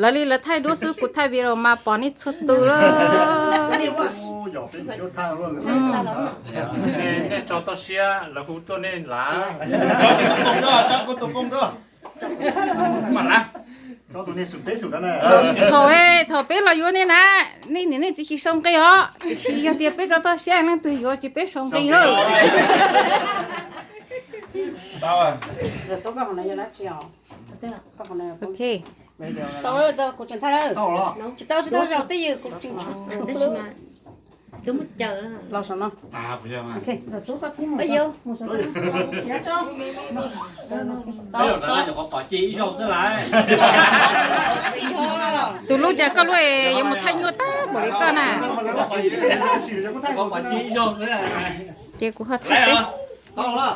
Lawv li lawv thaij duab xwb, kuv thaij video mas pom nej txhua tus lawm. Tso toj siab, lawv hu tuaj nej lav. Thaum, thaum peb los yuav nej na, nej niam nej txiv tsis sau nqe os, tiam sis yog tias peb tso toj siab leej twg yuav ces peb sau nqe lawm. Ok. Tsis tau, tsis tau zaum twj ywm kuv tseem tshuav. Tus lub cas koj lub yuav mus thaij nyuaj tag npaum li koj na. Ces kuv ho thaij peb. Ua,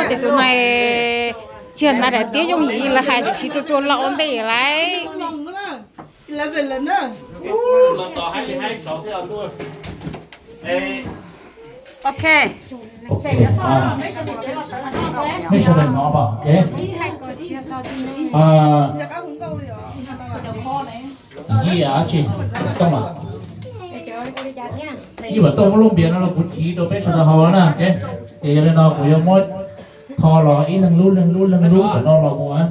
ces tus no tsis yog hnav daim tiab yooj yim li lawv hais, tiam sis tus rua rua los ua ntej lawm. Ok. Mấy sao đừng nói bảo thế. Ờ, gì hả chị? Tông à? Nhưng mà tôi có lông biển nó là cũng chỉ đồ bếp sao hầu đó nè. Thế thì cho nên nó cũng có mối tho lò ít lưng lú, lưng lú, lưng lú của nó lò mùa á.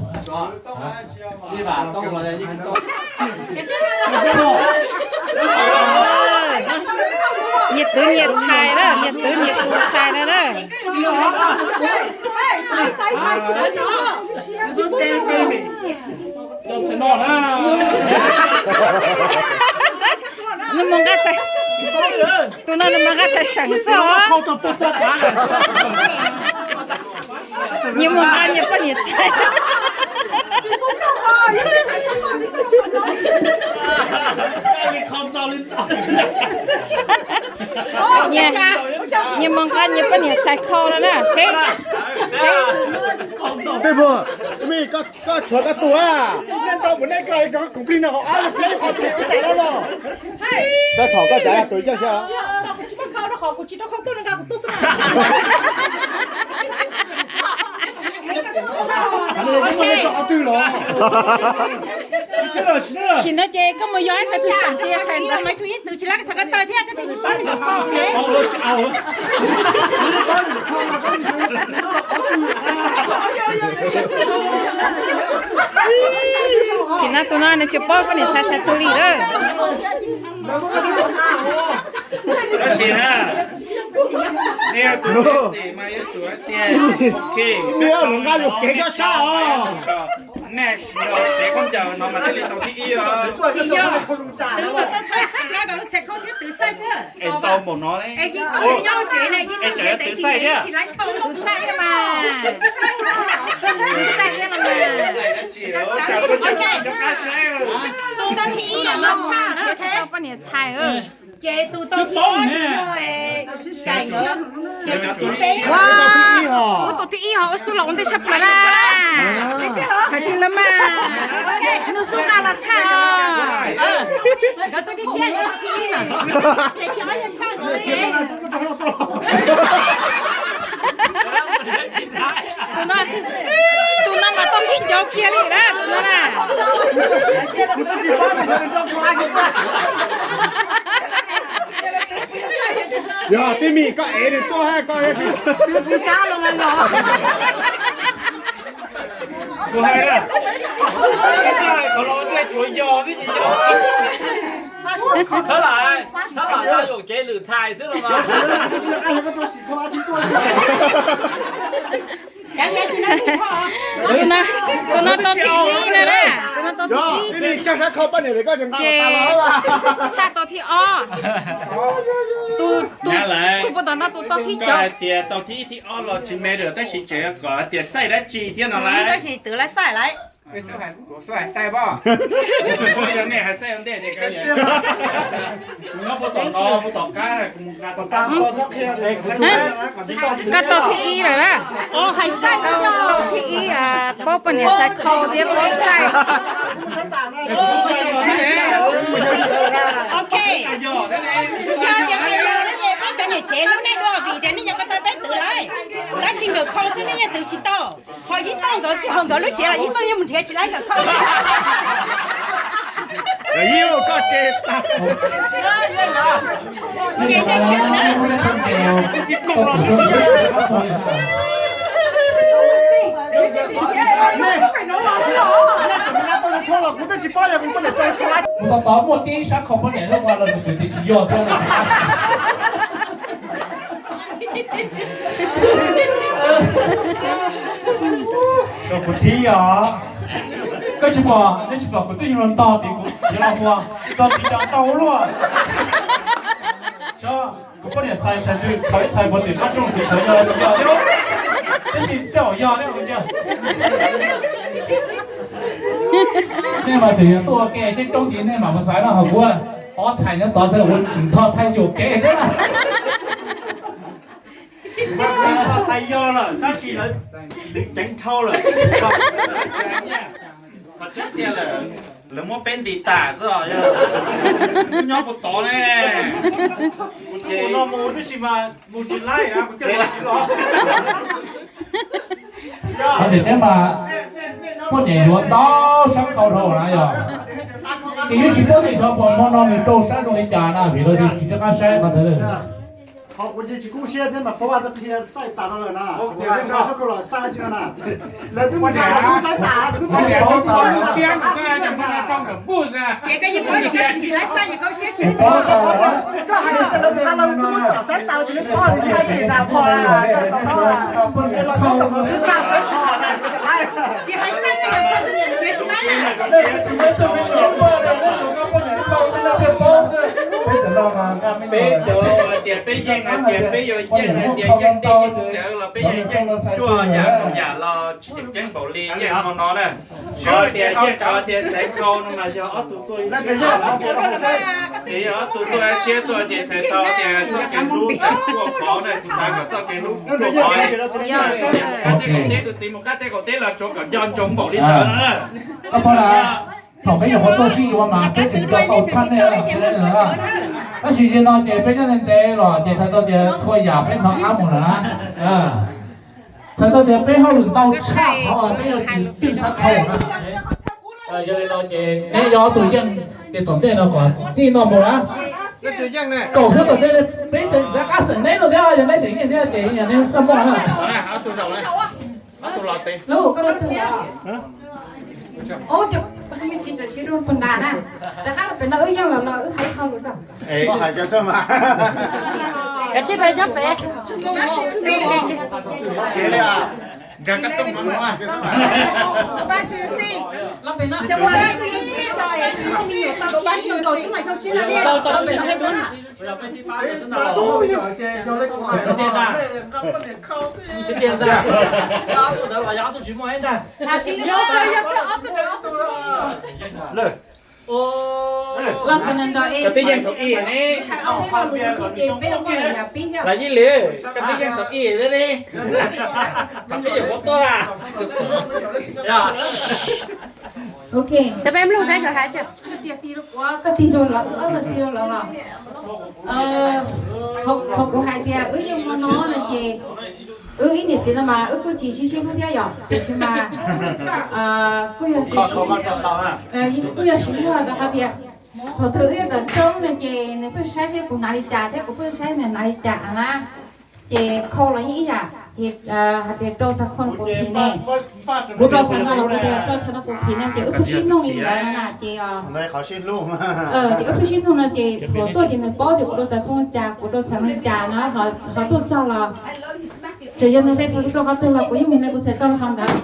Nyias twv nyias txhais na, nyias twv nyias tus txhais na na. Nws mus nqa txhais, tus no nws mus nqa txhais seem xwb os. Nyias mus nqa nyias poj niam txhais. Nyias, nyias mus nqa nyias poj niam txhais khau no na, seb, seb. Tej muag, Mij, koj tshuav koj tus a, nej tau mus nej koj cov kuv plig no hauv ob lub plig qhov txhais ua cas no los. Koj thaum koj cav tus yeej thiab. Qhov twg los? Tsis no ces koj mus yog ib txhais tus seem tias txhais ntawd. Tsis no tus no nws tsis paub poj niam txhais txhais tus li lawm. Tab sis na, nej yog tus txiv mas yuav tsum hais tias, ok, nqa yuam kev koj sab os. Nej los tsev khaub ncaws no mas thiaj li tau thib ib os. Tsis yog, twv mas tau txhais khau thiab twv xaij xwb. Es tau npaum no li. Es tseem twv xaij thiab. Twv xaij thiab mas. Twv xaij thiab no mas. Tus tau thib ib los tshaj na, thiab tsis tau poj niam txhais. Ces tus tau thib ob ces yog Kaim nkawd, ces tus thib peb. Wb tau thib ib ho wb xub los ua ntej tshaj plaws na. Hais tsis lawm mas, nws xub nqa los tshaj os. Tus no, tus no mas tau thib ncauj kiag li na, tus no na. Yog tib mis koj ev nws tuaj hab koj. Kuv hais na, qhov los tej tsuav yog xwb ces yog. Thab lam, thab lam tau yuam kev lwm txhais xwb los mas. Tus no, tus no tau thib ib na, tus no tau thib ib. Ces tshaj tau thib ob. Tus, tus, tus puag tom no tus tau thib cov. Hais tias tau thib ib thib ob los tsis me lawm tab sis tseem kom hais tias xaij dab tsi thiab no lawm. Tab sis twv lawv xaij lawm. Kuv xub hais xaij pob. Yog nej hais xaij ua ntej ces nyob puag tom no puag tom qab. Koj tau thib ib lawm na. Tau thib ib, paub poj niam txhais khau thiab paub xaij. Ok. Yog tias hais yog ces peb cov Tsev lub nej dua vim tias nej nyob ko taw peb twv lawm, tab sis nkawm khau xwb nej yeej twv tsis tau. Ho ib tog nkawd kiag ho nkawd lub tsev los ib tog yeej mus nrhiav tsis tau nkawm khau. Ib koj ces tag. Mus tau tod muaj tib sab khau poj niam lub ua los tus twg tsis yog thiab. Kuv thib os. Koj tsis pom, neb tsis pom kuv twb yog los ntog tim kuv yog los muag txog tim cov ntau luaj. Kuv poj niam txhais txhais twg thaum ib txhais puas tim qab rooj txiv sawv yog los tsis yog thiab. Tab sis tej zaum yog thiab. Nej mas tseem yuav tuaj ua ke thiab coob ces nej mam mus xaiv no, hos kuv ob txhais nyob tod thiab, kuv tseem tho txhais yuam kev thiab na. Tho txhais yog lawm tab sis lawv ceev dhau lawm. Qhov tseeb tiag lawm, lawv muab peb nti tas xwb os, yog nyob puas tod ne. Kuv ces no mus tab sis mas mus tsis laib na, kuv thiaj los tsis los. Qhov tseem ceeb mas poj niam yuav ntau sab khau dhau na yog. Ces yeej tsis paub tias xyov pom hmo no nws rau sab zoo li cas na, vim rau tsis rov qab saib qhov ntawd. Qhov kuv tsis kub siab thiab mas Paub Vaj twb qhia xaij tas rau lawm na, tias sab khau los xaij tsis na. Lawv twb mus saib tas, twb paub tas. Ces koj yeej paub tias koj tsis laib xaij ces koj siab siab xwb. Koj hais tias lawv mus ha lawv twb muab tsom saib tas ces lawv paub tias tsis hais tas pom na, koj tau no. Los koj txom nyem twb tshaj peb qhov na, koj tsis laib. Tsis hais xaij na, yog koj xwb nyiam nrhiav tsis laib na. Peb cov hais tias peb yeej hais tias peb yuav yeej hais tias yeej tej yeej cawv los peb yeej yeej cuaj yam yam los tsis ceeb npaum li yeej hmo no na. Sawv tias yeej qhov tias xaiv khau no mas yog ob tug tuaj ib siab, ces yog ob tug tuaj ib siab tuaj ces txhais tau tias txoj kev hlub tseem tuaj qhov na, kuv xav kom txoj kev hlub tuaj qhov. Qab teb kaum teb tus txiv mus qab teb kaum teb los tsuav kom nco ntsoov npaum li ntawd no na. Thaum peb nyuam qhuav tuaj sib yuav mas peb tseem nco tau tshaj nej. Tab sis zaum no ces peb nyob ntev ntev los ces txhais tau tias txhua yam peb hnov qab mus lawm na. Txhais tau tias peb hauj lwm ntau tshaj qhov peb yuav tsis cwj sab khau na. Yog li no ces neb yog ob tug yeej ces tom ntej no kom tij noj mus na. Kaum hnub tom ntej peb rov qab xeem neb dua thiab, yog neb tseem yeej thiab ces yog neb txaj muaj na. Lub koj lub tug, ua cas koj me txiv txawm siv rau puag nrad na, rov qab los pem no wb yeej los los wb hais qhov lus rau. Koj hais kiag xwb mas. Kav tsij peb nyob pem. Los pem no. Los pem no nrog es. Peb yeej thaum ib ne. Peb muaj yam pib thiab. Los ib li, koj twb yeej thaum ib li ne. Peb yeej ua tuaj. Ok. Tab peb mloog saib kawg hais tsis. Koj tig rau kuv, koj tig rau lawv, wb ob leeg tig rau lawv los. Qhov kuv hais tias wb yeej hmo no no ces wb ib niam txiv no mas wb kuj tsis sib sib hlub thiab yom, tiam sis mas kuj yog, kuj yog siv zog rau qhov tias thaum twg wb tawm roob no ces nws pheej saib seb kuv hnav li cas thiab kuv pheej saib nws hnav li cas na. Ces khau los yeej ib yam, ces hais tias rau txhais khau puas phim ne, kuv rau txhais no los kuv tias rau txhais no puas phim ne, ces wb pheej sib nug li ntawd no na ces ces wb pheej sib nug no ces thaum tuaj ces nws paub tias kuv rau txhais khau li cas kuv rau txhais no li cas no, ho tuaj txog los txawm yog nws hla txhais kuv rau qhov twg los kuv yeej mus hla kuv txhais rau qhov ntawd.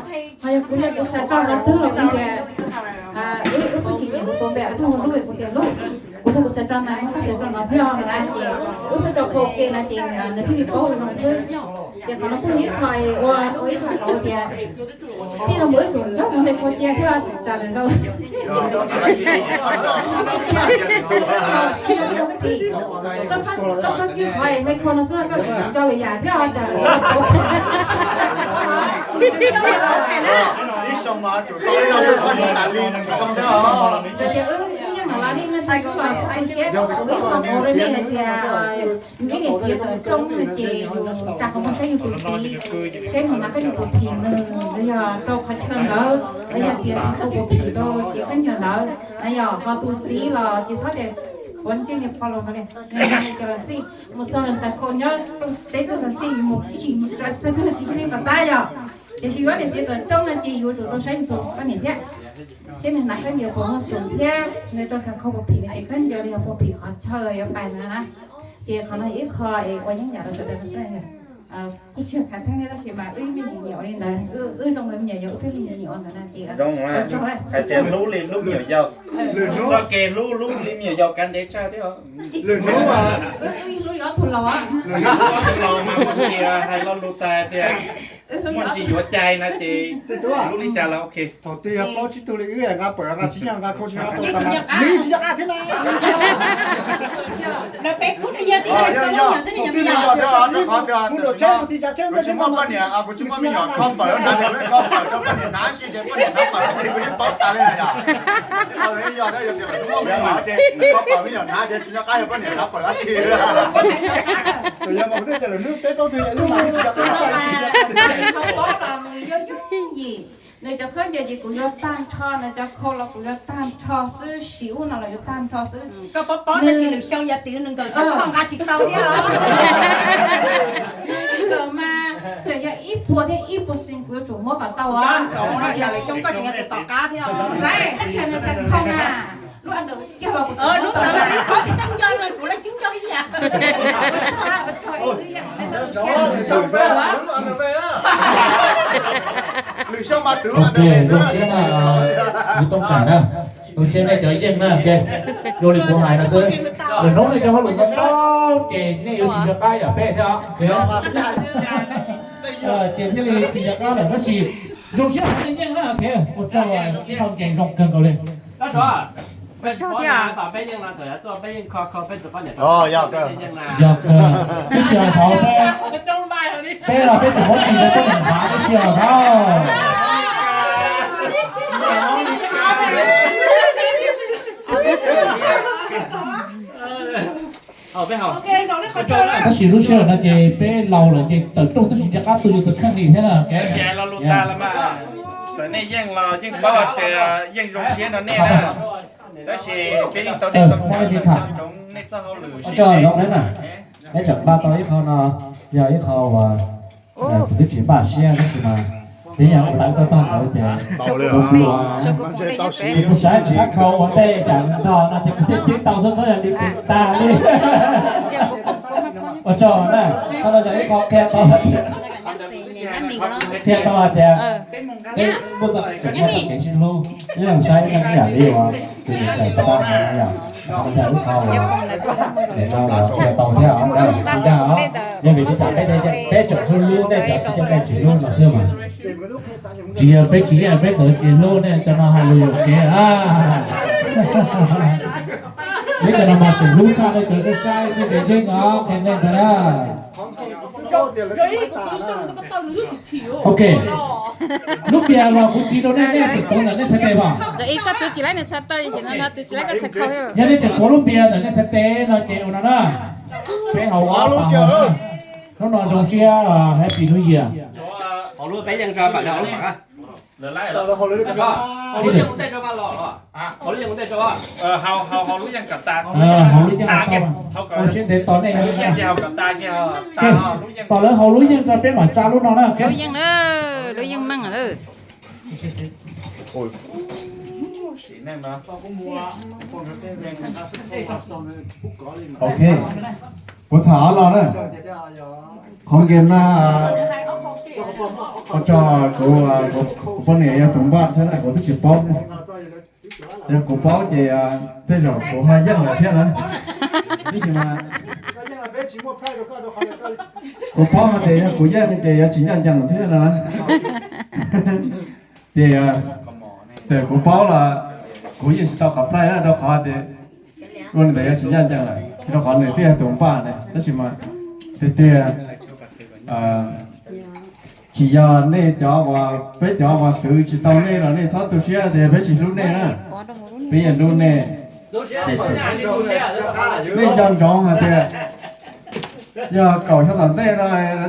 Ho yog kuv hla kuv txhais rau qhov twg los kuv tias wb, wb pheej tsis nyiam kuv tus npe, wb pheej hu lub kuv tias lub, kuv hla kuv txhais rau ntawd, muab txhais rau ntawd thiab no na ces wb pheej rau khau ke no ces nws thiaj li paub zoo xwb. Ces qhov no kuj yog ib qho ua, ua ib qho tias tij laug mus wb tsum nyob mus hla khau cia thiab tsam lawm rau. Koj txhob tswj qhov hla khau no xwb koj nco lwm yam thiab tsam lawm rau. Ib xyoo mas tsum tau ib zaug xwb, koj mus tas li tsum tau xwb os. Ces wb yeej no Ib qho qhov uas nej hais tias yus ib niam txiv tawm rooj no ces yus tsa qhov muag saib yus tus txiv, saib nws hnav khaub ncaws puas phim nws, los yog rau qhov chaw ntawd, los yog tias tus khaub puas phim rau cev khaub ncaws ntawd, los yog ho tus txiv los ces txhob tias puav ntsej li pog laus ntawd li, nws yog li cas los xij, mus txog lawm xav khau nyob rau teb tuaj xav xij mus ib chim mus tsa tag tuaj tsis yog li pas tab yog. Tiam sis yus niam txiv tawm rooj no ces yuav tsum tau saib yus tus poj niam thiab, saib nws hnav khaub ncaws puas muaj xum thiab nws rau xav khau puas phim nws ces khaub ncaws li yog puas phim qhov chaw yuav pais ntawd na. Ces qhov no ib qho es ua yeeb yam rau sawv daws no xwb. Kuj tsis yog khav theeb thiab tab sis mas wb me ntsis nyiam ua li ntawd, wb zoo me nyuam yaus wb pheej me ntsis nyiam ua ntawd na ces ua tsaug. Hais tias hlub li hlub me nyuam yaus, txoj kev hlub hlub li me nyuam yaus kav ntev tshaj thiab. Lwm hnub, wb hlub li ob tug laus, lwm hnub ob tug laus mas muaj ntsis hais lo lus tas tias muaj ntsis yuav cai na ces hlub li cas los ok. Thaum twg yog plaub tsib tug li wb nqa pawg nqa tsis nqa khau tsis nqa tau tas, nws tsis nco qab thiab na. Kuv tsis muaj poj niam, kuv tsis muaj me nyuam kho pawg na, kho pawg rau poj niam hnav xwb ces poj niam hnav pawg ces kuv yeej paub tas li na yom. Yog tias kuv muaj me nyuam ces kho pawg me nyuam hnav ces tsis nco qab yog poj niam hnav pawg dab tsi. Yog mas kuv thiaj tias lwm hnub peb plaub tug yog ib hnub tsis nco qab xwb. Nws cov khaub ncaws ces kuv yuav tag nrho, nws cov khau los kuv yuav tag nrho xwb, sim ub no los yuav tag nrho xwb. Koj paub paub tab sis lwm xyoo yog twv nws nkawm tsis tau nqa tsis tau thiab. Nws nkawm mas tseem yog ib puas thiab ib puas xees kuv yuav tsum muab kom tau os. Lwm xyoo koj tseem yog tus tom qab thiab os. Ntxaib, koj tseem nws txhais khau na. Lub ntawd kiag los kuv, lub ntawd los kuv nco, kuv los yeej nco ib yam. Lwm xyoo mas twv, zoo siab na, yus toob kas na, zoo siab nej cov yeej na, zoo li kuv hais no xwb. Lwm hnub nej cov hauj lwm ntau ntau ces nej yuav tsis nco qab yam peb thiab. Ces thiaj li tsis nco qab lawm tab sis zoo siab nej yeej na, ua tsaug, ib qho nkees zoo kawg nkaus li. Yog, peb tsis hais tau peb, peb los peb tseem muab tis rau poj niam hnav tib si os na. Tab sis lub sij hawm no ces peb laus lawm ces tawm rooj twb tsis nco qab tu yus tus kheej li thiab na. Txawm nej yeej los yeej paub tias yeej zoo siab no nej na, tab sis peb yeej tau nej tau tham nej txoj hauj lwm, ua tsaug zoo na. Peb tseem npaj tau ib qho no, yog ib qho uas kuv twb tsis npaj siab tab sis mas peb yog ua lawv tau tog ntawd ces kuv saib tsis sab khau ua ntej cas ntog no ces kuv thiaj ceeb tau xwb, txhob yog li kuv tag li. Ua tsaug na, qhov no yog ib qho qhia tau, qhia tau hais tias peb muaj txoj kev sib hlub, ib leeg saib ib leeg yam li uas tus niam tais tau hais no yom. Qhov no yog ib qho uas qhia tau thiab os, ntag os, yog vim li cas peb tseem hlub hlub nej cov tsis tseem hlub no xwb mas. Tsis yog peb tsis yeej, peb txawm tsis hlub nej cov no hais lus yuam kev a. Peb cov no mas tseem hlub tshaj nej cov saib saib, peb tseem yeej os, qhia nej ntag na. Ok, lub npias los kuv tsis rau nej, nej tseem tuav ntawm nej txhais tes pom. Yog nej tseem tuav lub npias ntawm nej txhais tes no ces ua no na, peb haus ob pas, hnub no zoo siab happy new year. Haus lub yeej, ua siab ntev tos nej. Tos lawv haus lub yeej rau peb mam tsa lub no na. Lub yeej na, lub yeej meej na. Ok, kuv tham no na. Qhov game na, ua tsaug, kuv poj niam yog tus npaj thiab na, kuv twb tsis paub. Yog kuv paub ces tej zaum kuv ho yeej lawm thiab na. Tab sis mas kuv paub hais tias yog kuv yeej ces yuav tsis ncaj ncees thiab no na. Ces txawm kuv paub los kuv yeej tsis tau qhov play na, rau qhov tias ua li ntawd yuav tsis ncaj ncees lawm, rau qhov nws twb yog tus npaj ne. Tab sis mas tiag tiag, tsis yog nej cov uas, peb cov uas twv tsis tau nej los nej txhob tu siab tias peb tsis hlub nej na. Peb yeej hlub nej. Tiam sis nej nco ntsoov hais tias yog kaum xyoo tom ntej no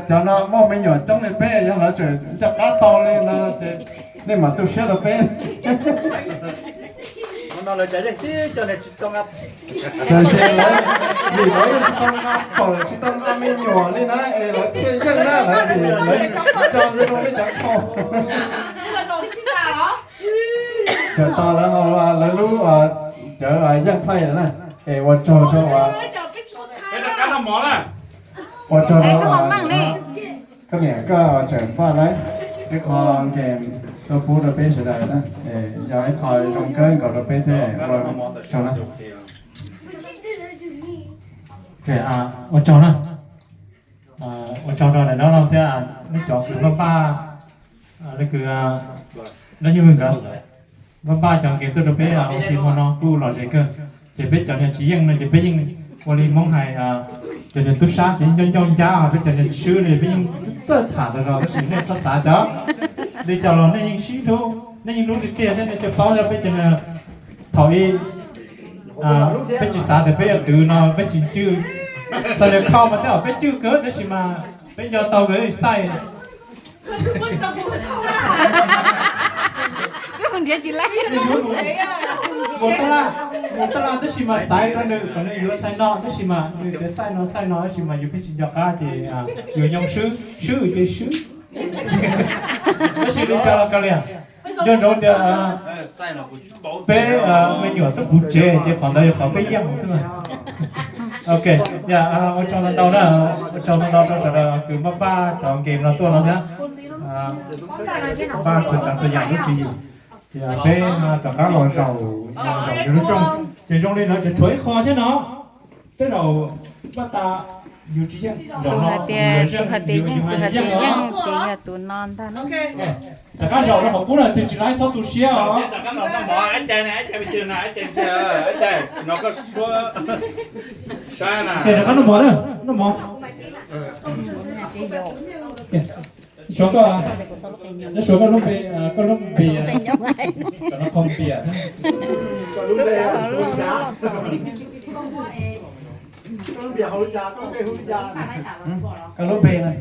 cov no muaj me nyuam coob li peb, yog lawv tseem nco qab tau li no ces nej mam tu siab rau peb. Tiam sis lawv, vim lawv yeej tsis tau nqa pawg tsis tau nqa me nyuam li na es lawv thiaj yeej na, lawv vim lawv tso zoo li cov khaus. Tseem tos lawv haus lawv lub cawv yeej phaj na. Es ua tsaug rau, ua tsaug rau koj niam koj tseem npaj lawm ib qho game tuaj pub rau peb sawv daws na. Yog ib qho zoo kawg nkaus rau peb thiab, ua tsaug na. Ua tsaug na. Ua tsaug rau daim no thiab nej cov kws npaj, npaj, leej kws, leej nyuj vwm nkawd npaj npaj cov game tuaj rau peb ua si hmo no kuj lom zem kawg. Ces peb cov niag tsis yeej no ces peb yeej ua li Hmoob hais, cov niag tub sab ces ncauj ncauj ncab, peb cov niag swb no peb yeej txawj tham tas zog tab sis nej txhob xav cov li cas los nej yeej sib hlub, nej yeej hlub tiag tiag thiab nej thiaj paub thiab peb cov niag thaum ub peb tsis xav tias peb yuav twv no peb tsis cwj. Txawm yog khau mas tej zaum peb cwj kawg tab sis mas peb nco tau kawg xaij. Mus taj laj, mus taj laj tab sis mas xaiv rau nws kom nws yuav txhais no tab sis mas nws tias xaij no xaij no tab sis mas yus pheej tsis nco qab ces yuav nyoo swb, swb ces swb. Tab sis li cas los kav liam, nco ntsoov tias peb me nyuam tuaj puv tsev ces qhov ntawd yog qhov peb yeej xwb mas. Ok, ua tsaug ntau ntau na, ua tsaug ntau ntau rau sawv daws kws npaj npaj cov game no tuaj no thiab. Npaj txhua tsav txhua yam lub tswv yim, ces peb rov qab los zaum, los zaum yus lub rooj ces zoo li lawv tseem tshuav ib qho thiab no. Tej zaum npaj tas yus tsis yeej, tus hais tias, tus hais tias yeej, tus hais tias yeej ces yog tus no ntag na. Rov qab zaum rau qhov qub na, tus tsis laib txhob tu siab os. Rov qab noj mov na, noj mov. Suav koj, suav koj lub npe, koj lub npe, koj lub npe, koj lub npe na.